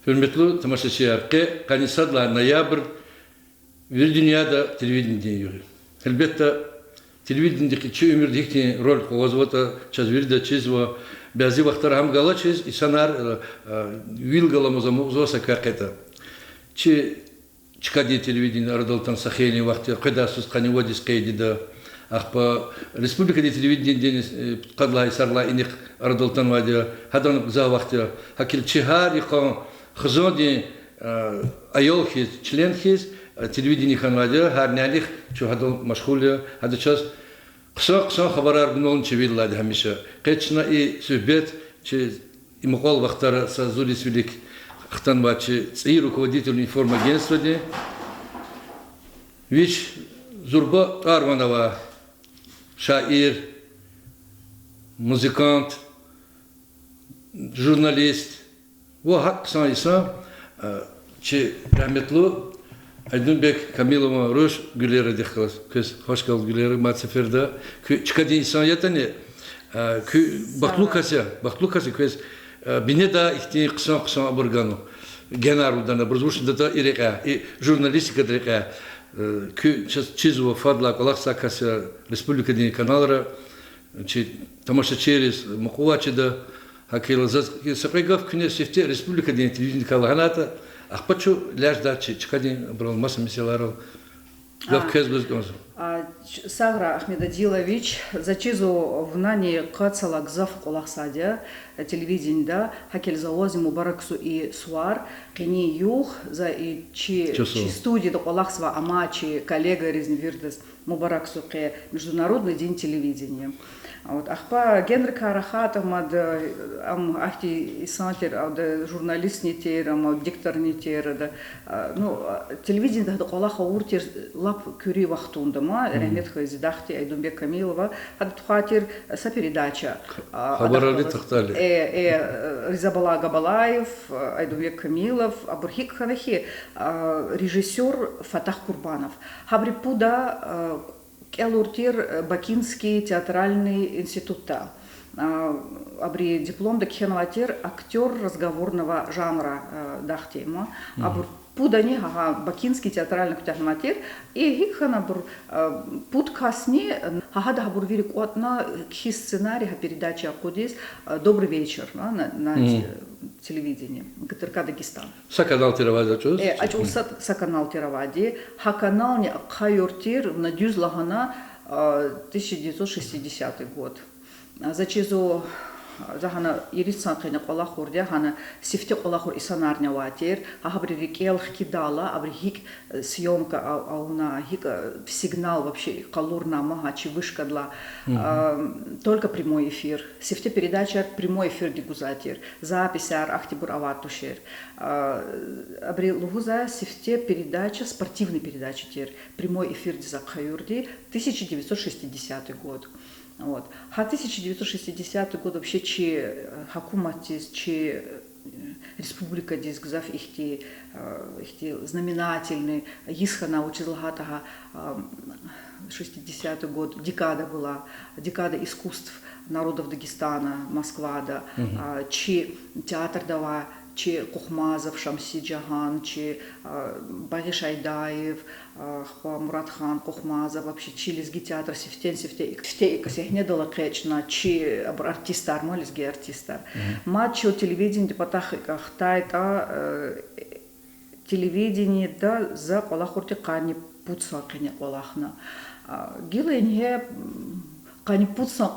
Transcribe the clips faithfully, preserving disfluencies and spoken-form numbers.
Гьуьрметлу тамашачияр, къе къанни сад лагьай ноябрь вири дуьньяда телевиденидин югъ я. Гьелбетда, телевиденидихъ чи уьмуьрда гьихьтин роль къугъвазватӀа, чаз вирида чизва, бязи вахтара гьам галачиз инсанар, э, э, вил галамаз амукьзава са квекъетӀа. Чи чкадин телевидение арадал атана са хейлин вахт я, къведай йисуз къанни вад йис къейд ийида. Ахпа республикадин телевиденидин, э, пудкъад лагьай йисарилай инихъ арадал атанвайди я, гьадан гзаф вахт я. ГьакӀ хьайила чи гьар йикъан хизандин, э, аял хьиз, член хьиз, э, телевидение хьанвайди я, гьар нянихъ чун гьадал машгъул я, гьада чаз хъсан-хъсан хабарар гунал чирвилелди гьамиша. Къе чна и суьгьбет чи и мукьвал вахтара са зуриз вилик хтанвай чи цӀийи руководитель информагентстводин, вич зурба тӀвар-ван авай шаир, музыкант, журналист ва гьакӀ хъсан инсан, э, чи рагьметлу Айдунбек Камилован руш Гуьлерадихъ галаз. Квез хош галаз, Гуьлера, мад сеферда. Куь чкадин инсан ятӀани, э, куь бахтлу кас я, бахтлу кас я, квез, э, бинедай ихьтин хъсан-хъсан абур гана. Генар лугьудани, абуруз вучнадатӀа и рекьяй, и журналистикадин рекьяй, э, куьн чаз чизва, фадлай кӀвалахзавай кас я республикадин каналра, чи тамашачийриз мукьувай чида. ГьакӀ хьайила заз са кьве гаф куьне сифте республикадин телевиденикай лагьанайтӀа, ахпа чун лежда чи чкадин абурал, маса месэлайрал гаф квез гуз кӀанзава. А, ч-, сагърай, Агьмед Адилович, за чизва, вунани къад йисалай гзаф кӀвалахзавайди я телевиденида, гьакӀ хьайила за ваз мубаракзава и сувар, къенин югъ, за и чи, чи студияда кӀвалахзавай амай чи коллегаризни виридаз мубаракзава къе Международный день телевидения. Вот, ахпа генрикай рахайтӀа мад, ам ахьтин инсан тир, ада журналистни тир, ам дикторни тир, ада, а, ну, а, телевиденида гьада кӀвалах авур тир лап куьруь вахтунда ман, рагьмет хьуй зи дахди Айдунбек Камилова, гьадан тухвай тир са передача. А, Хабаралди, тахталди. Э, э, Ризабалай Габалаев, Айдунбек Камилов, абур гьикӀ хьана хьи, а, режиссёр Фатах Курбанов. Гьабурун пуда, а, кӀелур тир, э, Бакинский театральный институтда. А, абурун дипломда кхьенвай тир актёр разговорного жанра, э, дахди ман. Абурун пудани гьа, гьа Бакинский театральный куьтягьнавай тир. И гьикӀ хьана абур, э, пуд касни, э, гьа, гьада гьабур вири кӀватӀна, э, кхьиз сценарий гьа передача акъудиз, э, Добрый вечер, а, на, на, э, телевидении, Г Т Р К Дагестан. Са канал тир авайди я чӀавуз? Э, а чӀавуз са, са канал тир авайди. Гьа канални ахъаюр тир, вуна дуьз лагьана, а, тысяча девятьсот шестидесятый год. А, за чизва, за гьана ирид сан къене кӀвалахурди я, гьана сифте кӀвалахур инсанарни авай тир, гьа гьабурун рикӀел хкидайла, абуру гьикӀ, э, съёмка ав-, авуна, гьикӀ, э, сигнал вообще къалурна ама гьа чи вышкадилай. А, только прямой эфир. Сифте передачаяр прямой эфирдик гузвай тир. Записяр ахьтинбур авай тушир. А, абуру лугьузвай сифте передача, спортивный передача тир. Прямой эфирдиз ахъаюрди, тысяча девятьсот шестидесятый год. Вот. Гьа тысяча девятьсот шестидесятый год вообще чи, э, гьукуматдиз, чи, э, республикадиз гзаф ихьтин, э, ихьтин знаменательный йис хьана, вучиз лагьайтӀа гьа, а, шестидесятый год декада была, декада искусств народов Дагестана, Москвада, а, чи театрда авай, чи Къухмазов Шамсиджагьан, чи, а, Багъи Шайдаев, а, ахпа Муратхан Къухмазов, вообще чи лезги театр сифтени-сифте ик-, сифте икӀ сегьнедал экъечӀна, чи абур артистар ман, лезги артистар. Мад чи телевидениедин патахъ икӀ хтайтӀа, э, телевидениеда за кӀвалахурди къанни пуд сан къене кӀвалахна. А, гила ингье, м, къанни пуд сан,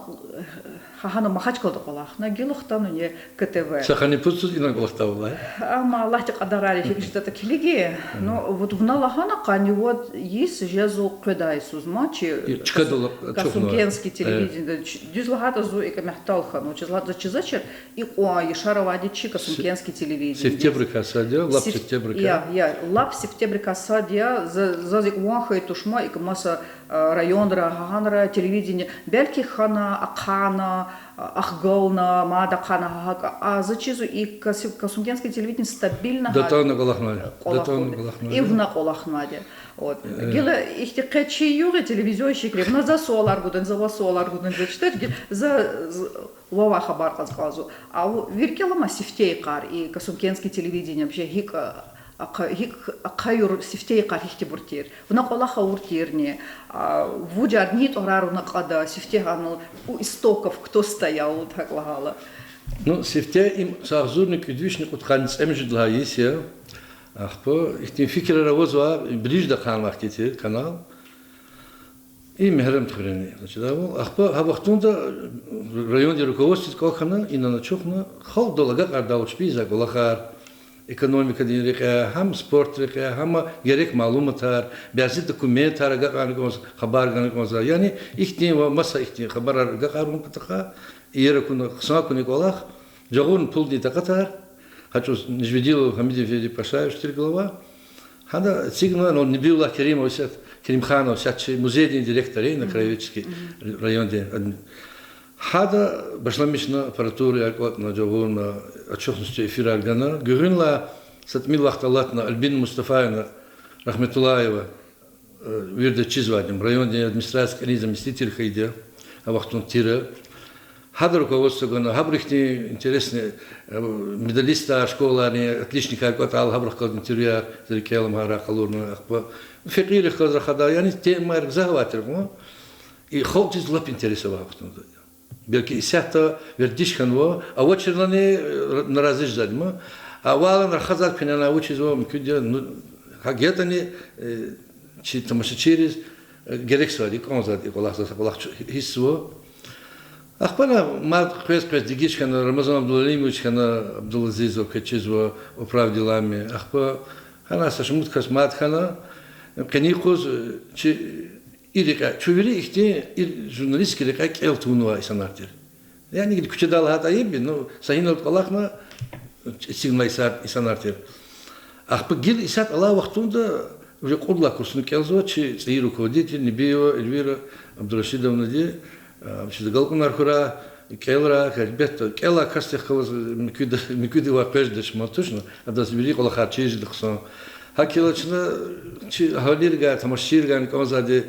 гьа гьана Махачкъалада кӀвалахна, гила хтана ингье К Т В. Са къанни пуд йисуз инал кӀвалахда валай. Амма Аллагьдин кьадарар я, гьикӀ жеда тахьана гила. Ну, вот вуна лагьана къанни вад йис жезва къведай йисуз ман чи Касумкентский телевидениеда. Дуьз лагьайтӀа, зун икӀ мягьтел хьана, вучиз лагьайтӀа чизвачир, икьван яшар авайди чи Касумкентский телевидениедиз. Сифтебрикай сад я, лап сифтебрикай. Я, я, лап сифтебрикай сад я, за-, заз икьван хьайи туш ман, икӀ маса, а, районра, гьа гьанра телевидение, белки хьана, ахъайна, Ахгална, мад ахъайна гьа гьакӀ, а заз чизва и Касу-, Касумкентское телевидение стабильно гьа ДТН кӀвалахнавайди. ДТН кӀвалахнавайди. И вуна кӀвалахнавайди. Вот. Э. Гила ихьтин къе чи югъ я телевизион шикри. Вуна за суалар гудан, за ваз суалар гудан, за читач, ги-, за, з-, вавай хабар кьаз кӀанзава. А ву-, вири кӀелама сифте йикъар, и Касумкентское телевидение вообще гьикӀ, а, ахъа-, гьикӀ ахъаюр, сифте йикъар гьихьтинбур тир. Вуна кӀвалах авур тирни, а, вужар, ни тӀварар вуна кьада, сифте гьана, у истоков кто стоял, вот гьакӀ лагьайла. Ну, сифте им са агъзурни кӀуьд вишни кьудкъанни цӀемуьжуьд лагьай йис я. Ахпа ихьтин фикирар авазва, Брижда хъанвай хьтин тир канал. И Мегьарамдхуьрени, значит, авал. Ахпа гьа вахтунда райондин руководстводиз кӀвал хьана, инал ачухна, халкьдал агакьардайвал чпиз а кӀвалахар, экономикадин рекьяй, гьам спорт рекьяй, гьам герек малуматар, бязи документар агакьарна кӀанзава, хабар гана кӀанзава. Яни ихьтин ва маса ихьтин хабарар агакьарун патахъай, иер акуна, хъсан акуна и кӀвалах, жагъурна пулдин такьатар, гьа чӀавуз Нижвидилов Гьамид-эфенди Пашаевич тир глава. Гьада эцигна, ну, Набиуллагь Керимов Исят, Керимханов Исят, чи музейдин директор я, на краеведческий райондин адми-, гьада башламишна аппаратураяр кӀватӀна, жагъурна, ачухна, сифте эфирар гана. Гуьгъуьнлай са тӀимил вахт алатна Альбина Мустафаевна Рагьметуллаева, э, вирида чизвайди, райондин администрациядин кьилин заместитель хьайиди я, а вахтунда тира. Гьада руководство гана, гьабуру ихьтин интересный, э, медалистар, школайрин отличникар кӀватӀайла, гьабурухъ галаз интервьюяр, зи рикӀел алама гьарай къалурна, ахпа фекьийрихъ галаз рахадай, яни темаяр гзаф авай тир кьван. И халкьдиз лап интерес авай вахтунда. Белки исятда вердиш хьанва, авачирлани, э, нарази жезвайди ма. Авайла рахазвайди куьне вучзава, муькуьди я, ну, гьакӀ ятӀани, э, чи тамашачийриз, э, герек сад я, кӀанзавайди я кӀвалах, за са кӀвалах чу-, гьиссзава. Ахпа на мад къвез-къвез дегиш хьана, Рамазан Абдулалимович хьана, Абдулазизов, квез чизва, управ делами. Ахпа гьана са шумуд кас мад хьана, къенин юкъуз, э, чи и рекьяй, чун вири ихьтин, и журналистский рекьяй кӀел тавунвай инсанар тир. Яни куьчедай лагьайтӀа айиб я, ну, са гьинал кӀвалахна, эцигна инсанар, инсанар тир. Ахпа гила исятда алай вахтунда уже кьуд лагьай курсни кӀелзава, чи цӀийи руководитель Набиева Эльвира Абдурашидовнади, а, чиз агалкьунар хьурай, кӀелрай, гьелбетда, кӀелай касдихъ галаз муькуьда-, муькуьдивай къвез жедач, ман тушни, адаз вири кӀвалахар чир жеда хъсан. ГьакӀ хьайила чна чи агьалийрикай, тамашачийрикайни кӀанзавайди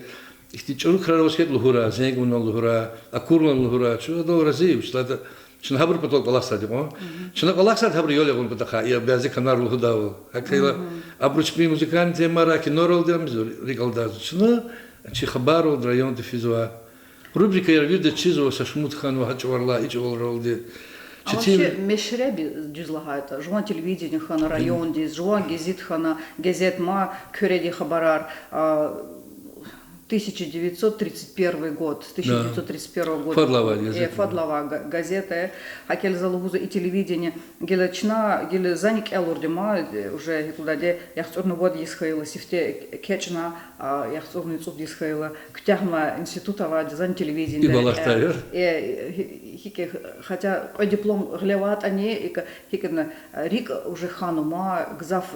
ихьтин чӀуру крар аваз хьайитӀа лугьурай, зенг авуна лугьурай, акурла лугьурай, чун адал рази я, вучиз лагьайтӀа чна гьабурун патал кӀвалахзавайди кьван. Чна кӀвалахзавайди гьабурун ял ягъун патахъай, я бязи каналра лугьудайвал. ГьакӀ хьайила абуру чпин музыкальный темайрай, киноралди ам рикӀ алдазва. Чна чи хабарралди, районда физвай рубрикаяр вирида чизва, са шумуд хьанва, гьа чӀаваралай, и чӀаваралди. А вообще мешреб я, дуьз лагьайтӀа, жуван телевидение хьана райондиз, жуван гезит хьана, газет ма, Куьредин хабарар, а, тысяча девятьсот тридцать первый год, с тысяча девятьсот тридцать первого года. Фадлай авай газет я. Э, фадлай авай га-, газет я. ГьакӀ хьайила за лугьузва и телевидение, гила чна, гила зани кӀелурди ма, э, уже гьикӀ лугьудайди, яхцӀурни вад йис хьайила сифте экечӀна, а, яхцӀурни цӀуд йис хьайила куьтягьнавай институт авайди зани телевидениедал. И кӀвалахдай, э, э, гьи-, гьикӀ, хотя кьве диплом гъиле авайтӀани, икӀ, гьикӀ лагьана, рикӀ уже хьанва ман, гзаф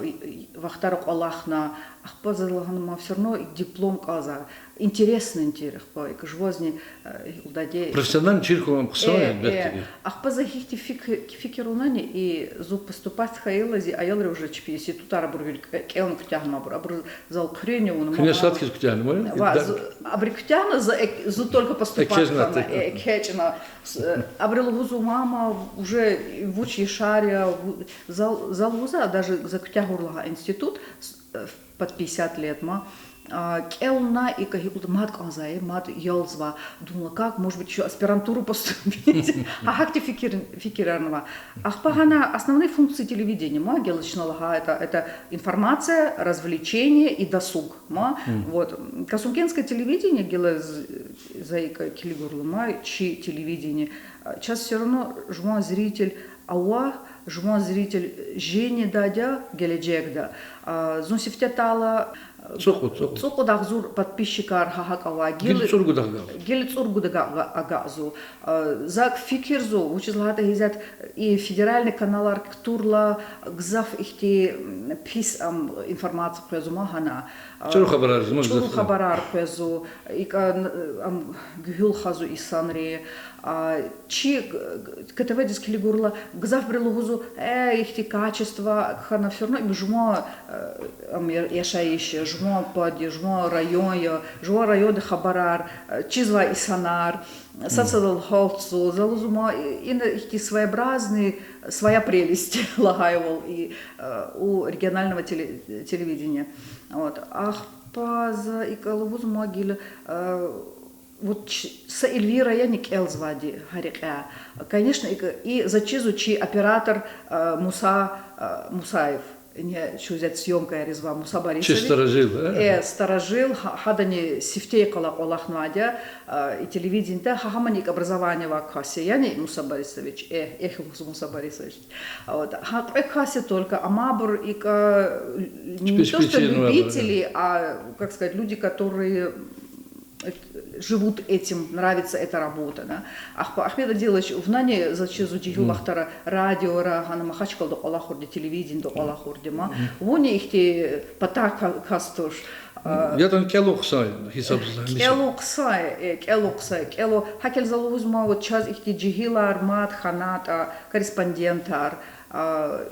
вахтар акьална, ахпа за лагьана ман всё равно диплом кӀанзавай. Интересный тир, ахпа икӀ жувазни, э, гьикӀ лугьудайди. Профессиональный чир хьун хъсан, э, гьелбетда. Ахпа за гьихьтин фик-, фикир авунани, и зун поступать хьайила, зи аялри уже чпи институтар абур вири кӀ-, кӀелна куьтягьнавайбур, абур зал хъуьруьнни авуна, куьне ман сад хьиз куьтягьнавай? Ва зу-, абру куьтягьна, за эк-, зун только поступать хьана, э, экечӀна. С-, э, абуру лугьузва, мама, уже вуч яшар я, ву-, зал, зал лугьузва, даже за куьтягьайла гьа институт, с-, э, под пятьдесят лет ма, а, кӀелна, икӀ гьикӀ лугьуда, мад кӀанзавай, мад ялзавай, думала, как, может быть, ещё аспирантуру поступить. Гьа гьахьтин фикир, фикирарни ава. Ахпа гьана основные функции телевидения ма, гила чна лагьайтӀа, это информация, развлечение и досуг ма. Вот. Касумкентское телевидение гила з-, за икӀ килигайла ма, чи телевидение. Чаз всё равно жуван зритель ава, жуван зритель женидайди я гележегда. А, зун сифте атайла, ЦӀукьуд, цӀукьуд. ЦӀукьуд агъзур подписчикар гьа гьакӀ авай. Гила цӀуругуд агакьзава. Гила цӀуругуд агакь-, агакьзава. А, за фикирзава, вучиз лагьайтӀа гьизят и федеральный каналар кутурла гзаф ихьтин, м, пис, ам, информация къвезва ман гьана. А, ЧӀуру хабарар зун чӀуру гзаф хабарар къвезва, икӀа, ам, гуьгьуьл хазва инсанри. А, чи КТВ-диз килигайла, гзафбуру лугьузва, э, ихьтин качество хьана, всё равно им жуван, э, ам, я-, яшайиш я, жуван пад я, жуван район я, жуван райондин хабарар, э, чизвай инсанар, сад-садал гьалтзава, за лугьузва ман, и-, ина ихьтин своеобразный, своя прелесть лагьайвал и, э, у регионального теле-, телевидения. Вот. Ахпа за икӀ лугьузва ман гила, э, вот ч-, са Эльвира яни кӀелзавайди гьа рекьяй. Конечно, и, и заз чизва чи оператор, э, Муса, э, Мусаев. Ингье чуьзет съёмкаяр ийизвай Муса Борисович. Чи старожил, э? Э, старожил, гьа-, гьадани сифте йикъалай кӀвалахнавайди я, э, и телевиденида, гьа-, гьамани икӀ образование авай кас я, яни Муса Борисович, э, эхь лугьуз Муса Борисович. Вот. Гьа кьве кас я только, амайбур икӀ, э, не то что любители, а, как сказать, люди, которые живут этим, нравится эта работа, да. Ахпа, Ахмед Адилович, вунани заз чизва жегьил вахтара радиора, гьана Махачкъалада кӀвалахурди, телевиденида кӀвалахурди ман. Вунни ихьтин патай ка-, кас туш. А, ятӀани кӀелун хъсан гьисабзава гьамиша. КӀелун хъсан, э, кӀелун хъсан, кӀелун. ГьакӀ хьайила за лугьузва ман, вот чаз ихьтин жегьилар мад хьанатӀа, корреспондентар, а,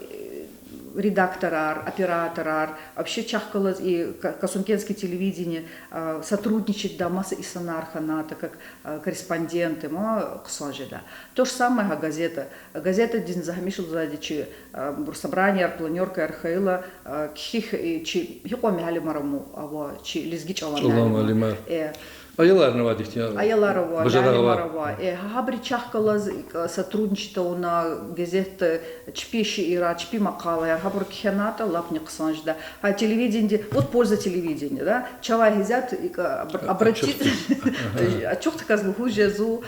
редакторар, операторар, вообще чахъ галаз и Ка-, Касумкентское телевидение, а, сотрудничать да маса инсанар хьанатӀа, как, а, корреспонденты, ма хъсан жеда. То же самое гьа газета. Газетадизни за гьамиша лугьузвайди я чи, а, бур собранияр, планёркаяр хьайила, а, кхьихь, и чи гьикьван муаллимар ава, чи лезги чӀалан муаллимар. Э, Аяларни авайди ихьтин. Аялар ава, муаллимар ава. Э, гьа-, гьабуру чахъ галаз, э, сотрудничать авуна, газетда чпи шиирар, чпи макъалаяр, гьабур кхьенатӀа лап хъсан жеда. Гьа телевидениди, вот польза телевидения, да? Чавай гьисятда, э, обратить, ачухдаказ лугьуз жезва,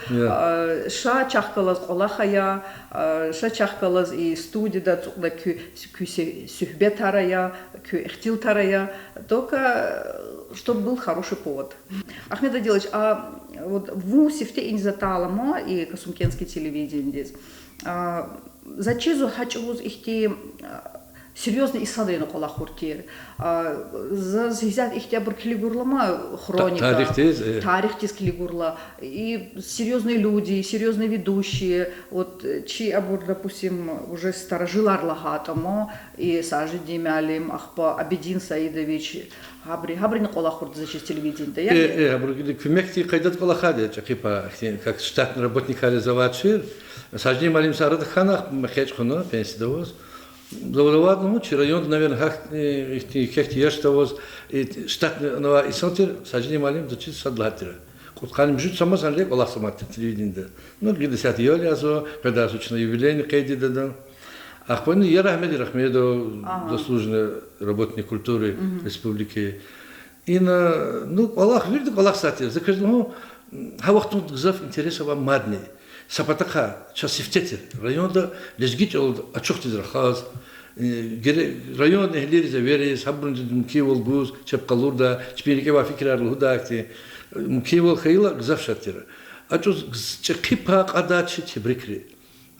ша чахъ галаз кӀвалах ая, ша чахъ галаз и студияда ацукьна куь, куь суьгьбетар ая, куь ихтилатар ая. Только, э, чтоб был хороший повод. Ахмед Адилович, а вот вун сифте иниз атайла ман и Касумкентский телевидениедиз, а, заз чизва гьа чӀавуз ихьтин серьёзный инсанрини кӀвалахур тир. А, заз гьисятда ихьтин абур килигайла ман, хроника, тарихдиз килигайла, и серьёзные люди, и серьёзные ведущие, вот, э, чи абур, допустим, уже старожилар лагьайтӀа ман, и Сажидин муаллим, ахпа Абидин Саидович, гьабуру, гьабуруни кӀвалахурди заз чиз телевиденида, яни? Э, э, гьабуру куьмекдин къайдада кӀвалахайди я, чӀехи пай, как штатный работникар яз авачир. Сажидин муаллим са арада хьана, мехъерчӀ хьана, пенсияда аваз. Завдават лугьун, чи районда, наверное, гьахьтин, э, ихьтин квехьтин яшда аваз, э, штатный авай инсан тир, Сажидин муаллим заз чиз сад лагьай тир. Кьудкъанни муьжуьд са ман, санле кӀвалахзамай тир телевиденида. Ну, гила исятда ял язва, къведай йисуз чна юбилейни къейд ийидайди я. Ахпани Ярагьмед Ярагьмедов, заслуженный работник культуры республики. Ина, ну, кӀвалах, вирида кӀвалахзавай тир. За квез лугьун, гьа вахтунда гзаф интерес авай мадни. Са патахъай чаз сифте тир районда лезги чӀалал ачухдиз рахаз, э, гере-, райондин эгьлийриз эвериз, гьабурун мумкинвал гуз, чеб къалурдай, чпин рикӀе авай фикирар лугьудай хьтин, э, мумкинвал хьайила гзаф шад тир. А чӀавуз гз-, чӀехи пай кьадай чи тебрикри.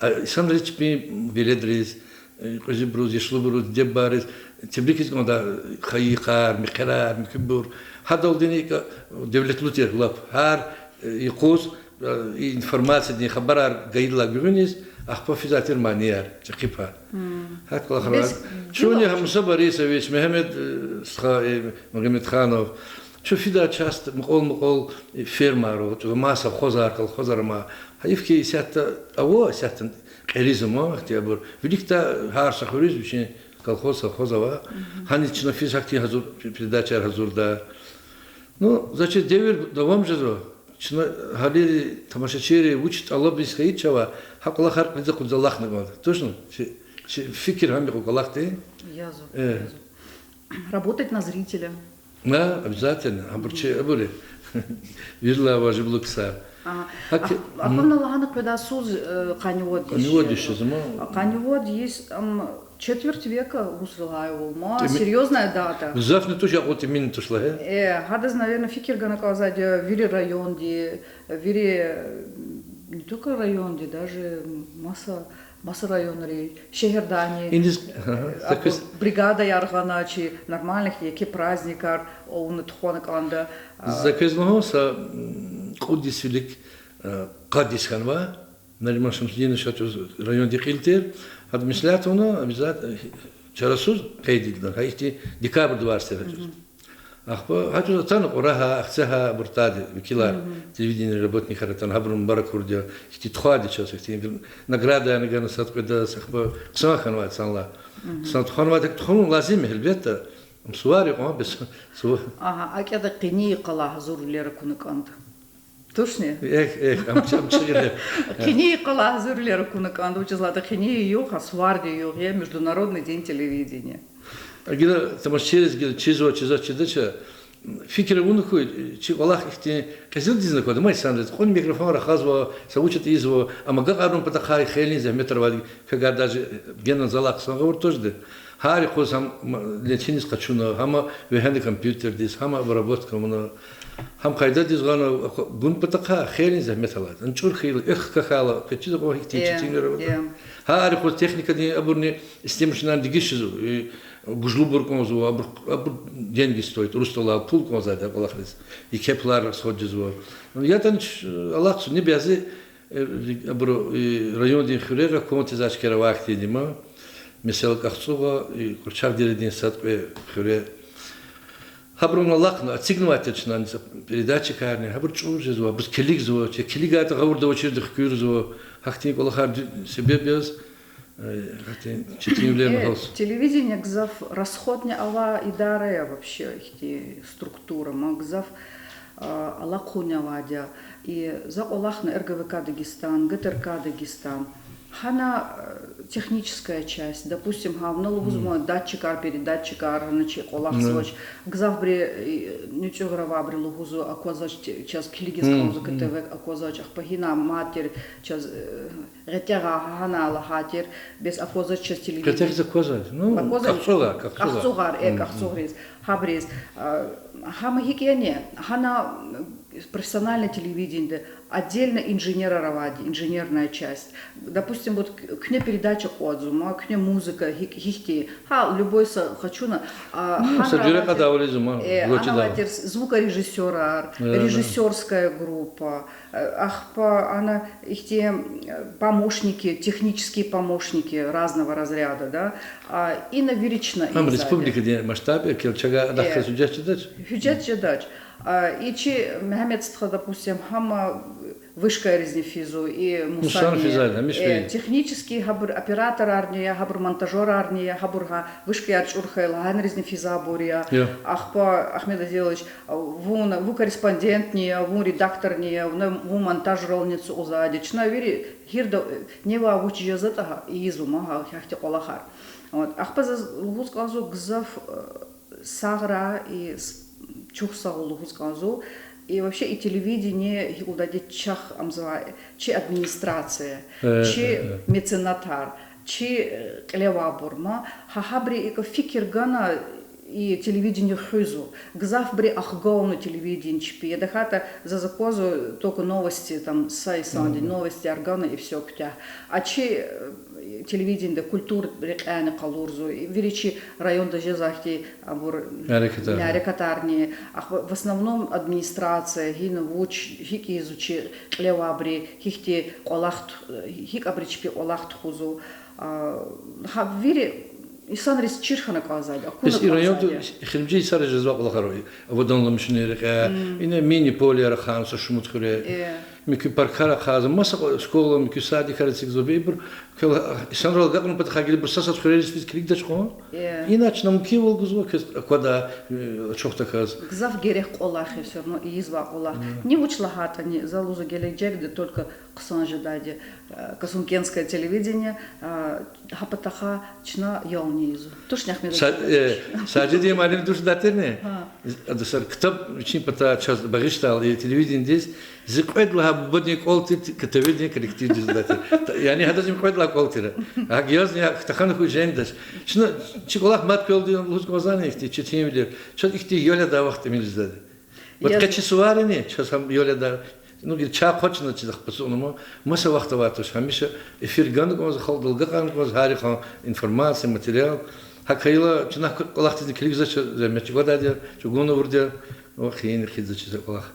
А, инсанриз, чпин веледриз, э, кьуьзуьбуруз, яшлубуруз, диде-бубайриз тебрикиз кӀандай хайи йикъар, мехъерар, муькуьбур. Гьадалдини икӀ девлетлу тир лап. Гьар, э, юкъуз, э, и информациядин хабарар гайидалай гуьгъуьниз, ахпа физвай тир манияр, чӀехи пай. ГьакӀ кӀвалахар. Чунни гьа Муса Борисович, Мегьамед, э, стха, э, Магомедханов, чун фидай часто мукьвал-мукьвал, э, фермайра, чӀугваз совхозар, колхозар ама. Гьайиф хьи, исятда ава, исятда кьериз ама, ихьтин абур. Виликдай гьар са хуьруьз вичин колхоз, совхоз ава. Гьаниз чна физ гьахьтин гьазур, передачаяр гьазурда. Ну, заз чиз, девир давам жезва. Чна гьалийри, тамашачийри вуч тӀалабиз хьайи чавай, гьа кӀвалахар кьилиз акъудиз алахъна кӀанда. Точно? Чи, чи фикир гьам я кӀвалахдин? Язва, язва. Работать на зрителя. А, обязательно. Абур чи, абур я. Вирилай важиблу ксар. Гьа, акуна лагьана къведай йисуз, э, къанни вад йис жезва. Къанни вад йис жезва, ма. Къанни вад йис, ам, четверть века лугьуз лагьайвал, ма, серьёзная дата. Гзафни туш, акьван тӀиминни туш лагьай. Э, гьадаз, наверное, фикир гана кӀанзавайди я вири районди, вири, не только районди, даже маса, маса районри, шегьердани, бригадаяр гъана, чи нормальный еке праздникар авуна тухвана кӀанда. За квез лугьун, са, м, кьуд йис вилик, э, къад йис хьанва, Нариман Шамсудинович гьа чӀавуз райондин кьил тир, гьада меслят авуна, обязательно, чарасуз къейд ийида, гьа ихьтин декабрдин варз тир гьа чӀавуз. Ахпа гьа чӀавуз атана Кьурагьа, Ахцегьа, абур атайди векилар, телевидение работникар атана, гьабуру мубарак гурди я, ихьтин тухвайди чаз, ихьтин наградаярни гана сад кьведаз, ахпа хъсан хьанвай санлай. Хъсан тухванвайди, тухун лазим я, гьелбетда. Ам сувар я кьван, бес сува- Агьа, акӀ ятӀа къенин йикъалай гьазурвилер акуна кӀанда. Тушни? Эхь, эхь, ам чам чигъире. Къенин йикъалай гьазурвилер акуна кӀанда, вучиз лагьайтӀа къенин югъ, а суварди югъ я Международный день телевидения. Гила тамашачийриз гила чизва, чизва, чидач, фикир авуна хьуй, чи кӀвалах ихьтин къизилдизни аквада, ма инсанриз. Кьван микрофон рахазва, са вуч ятӀа ийизва, ам агакьарун патахъай хейлин зегьметар авайди, квевай даже генани залай хъсан гъавурда туш жеди. Гьар юкъуз гьам, м, лентиниз къачуна, гьам вегьена компьютердиз, гьам обработка авуна, гьам къайдадиз гъана, гун патахъай хейлин зегьмет алайди. Ана чӀур хьайила, экв хкахьайла, квез чизва кьван гьихьтин четинвилер аватӀа. Гьар юкъуз техникадин абурни, системадин чна дегиш жезва, и гужлубур кӀанзава, абур, абур деньги стоит, урус тӀалай пул кӀанзавайди я кӀвалахриз, еке пулар расход жезва. ЯтӀани алахъзава, ни бязи, э, абуру, и райондин хуьрера кван тийизвай чкер авай хьтинди ма. Месела, КӀахцӀугъа, и Кьурчагъ дередин сад-кьве хуьре. Гьабурун алахъна, эцигнавай тир чна передатчикарни, гьабур чӀур жезва, абуруз килигзава, чи килигайтӀа гъавурда авачирди хкуьрзава, гьахьтин кӀвалахар ди-, себеб яз, э, гьахьтин четинвилерни гьалз. Телевидение гзаф расходни авай идара я вообще, ихьтин структура, ма гзаф, а, алакьунни авайди я. И за кӀвалахна РГВК Дагестан, ГТРК Дагестан. Гьана, э, техническая часть, допустим, гьа вуна лугьузва датчикар, передатчикар, гьана чи кӀвалахзавач. Гзафбуру, э, нуькӀуьгъар авайбуру лугьузва, аквазвач, чаз килигиз кӀанзава, КТВ аквазвач, ахпа гьина мад тир чаз, э, ГъетягӀа, гьана лагьай тир, бес аквазвач чаз телевидение. ГъетягӀриз аквазвач. Ну, аквазвач. КӀахцӀугъар, КӀахцӀугъар. КӀахцӀугъар, э, КӀахцӀугъриз, гьабуруз. А, гьам гьикӀ яни, гьана, м, профессиональное телевидениеда отдельно инженерар авайди, инженерная часть. Допустим, вот к-, куьне передача кӀанзава, ма куьне музыка, гьикӀ, гьихьтин, гьа, любой са къачуна, а, гьана авай тир, э, гьана авай тир звукорежиссёрар, режиссёрская группа, Ахпа ана ихьтин, э, помощники, технические помощники разного разряда, да? А, ина вири чна ийизвайди я. Гьам республикадин масштаб я, кел чага адахъ хьиз гьуьжет жедач? Гьуьжет жедач. А, и чи Мегьамед стха, допустим, гьам вышкайризни физва, и Мусани физва, гьамиша физва. Технический гьабур операторарни я, гьабур монтажёрарни я, гьабур гьа вышкаяр чӀур хьайила гьанризни физвайбур я. Ахпа, Ахмед Адилович, вун, вун корреспондентни я, вун редакторни я, вун, вун монтажрални ацукьзавайди. Чна вири гьирда, э, нева вуч жезватӀа гьа ийизва ма гьа, гьахьтин кӀвалахар. Вот. Ахпа заз лугьуз кӀанзава гзаф, э, сагърай, и с-, чухсагъул лугьуз кӀанзава. И вообще и телевидение гьикӀ лугьудайди чахъ амзавай, чи администрация, чи меценатар, чи, э, кьиле авайбур ма, гьа гьабуру икӀ фикир гана, и телевидение хуьзва. Гзафбуру ахгана телевидение чпи. Я тахьайтӀа заз аквазва только новости, там, са инсандин новостияр гана и всё, куьтягь. А чи, э, телевидениеда культура рекьяйни къалурзава. И вири чи районда жезвай хьтин абур мярекатарни. Мярекатарни. Ахпа в основном администрация, гьина вуч, гьикӀ ийизва чи кьиле авайбуру, гьихьтин кӀвалах т-, гьикӀ абуру чпи кӀвалах тухузва. А, гьа вири инсанриз чир хьана кӀанзавайди, акуна кӀанзавайди я. Бес и районда эхиримжи йисара жезвай кӀвалахар ава, аваданламишунин рекьяй, ина мини-полияр ахъайна са шумуд хуьре. Муькуь паркар ахъайзава, маса кӀва-, школа, муькуь садикар эцигзава, ибур квел инсанрал агакьун патахъай гила ибур са-сад хуьрериз физ килигдач кьван. Иначе мумкинвал гузва квез аквадай, э, ачухдаказ. Гзаф герек кӀвалах я, всё равно ийизвай кӀвалах. Ни вуч лагьайтӀани, за лугьузва, гележегда только хъсан жедайди, э, Касумкентское телевидение, э, гьа патахъай чна ялни ийизва. Тушни, Ахмед Са-, э, Сажидин муаллим душ датирни? Ада са ктаб вичин патай чаз багъишдайла и телевидениедиз, Зи кьвед лагьай бубадин кӀвал тир, КТВ-дин коллективдиз ийидай тир. Яни гьадаз им кьвед лагьай кӀвал тир. ГьакӀ язни, я, тахьана хьуй женгдаш. Чна, чи кӀвалах мад квелди лугьуз кӀанзавани ихьтин четинвилер. Чаз ихьтин ял ядай вахт тӀимил жезвайди я. Вот къе чи суварини чаз гьам ял ядай, ну, гила чай-хъвай чна чиз ахпа ацукьнама, маса вахт авай туш, гьамиша эфир гана кӀанзава, халкьдал агакьарна кӀанзава гьар йикъан информация, материал. ГьакӀ хьайила чна кӀвалахдизни килигзавач, зегьмет чӀугвадайди я, чӀугуна авурди я, ва хьайила хъийизвач за кӀвалах.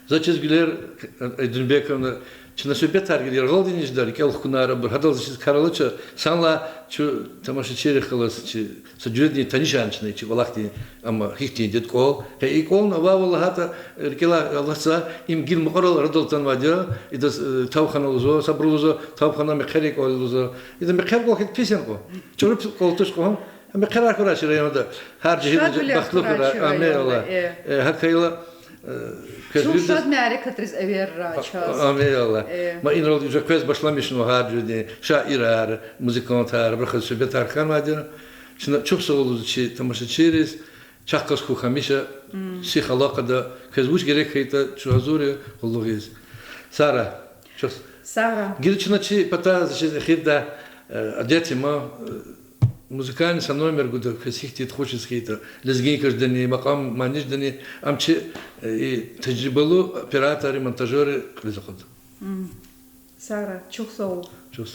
Заз чиз гилер, Айдунбековна, чна суьгьбетар гила яргъалди жеда, рикӀел хкунар абур, гьадал заз чиз кар алача, санлай чун тамашачийрихъ галаз чи, са жуьредин танишарна чна чи кӀвалахдин, амма гьихьтин дидед кӀвал. Къе и кӀвални авайвал лагьайтӀа, рикӀелай алатзава, им гила мукьварал арадал атанвайди я, идаз, э, тавхана лугьузва, сабур лугьузва, тавхана мехъерин кӀвал лугьузва. Ида мехъер кӀвал хьайитӀа пис яни кьван? ЧӀуру кӀвал туш кьван. Мехъерар хьурай чи районда. Гьар жегьилни бахтлу хьурай. Амин, Аллагь. Э, гьакӀ хьайила, э, квез виридаз шад мярекатриз эверрай чаз. Амин, Аллагь. Ма инрал уже квез башламишнава гьар жуьредин шаирар, музыкантар, абурухъ галаз суьгьбетар хьанвайди я. Чна чухсагъул лугьуз чи тамашачийриз, чахъ галаз хьухь гьамиша, сих алакъада, квез вуч герек хьайитӀа, чун гьазур я къуллугъиз. Сагърай. Гила чна чи патай заз чиз эхирда, э, адет я ман, э, музыкальный са номер гуда, квез гьихьтин тухуз хьайитӀа, лезгинкадани, макьам мани жедани, ам чи, э, и тежрибалу операторри, монтажёрри кьилиз акъудда. Сагърай, чухсагъул.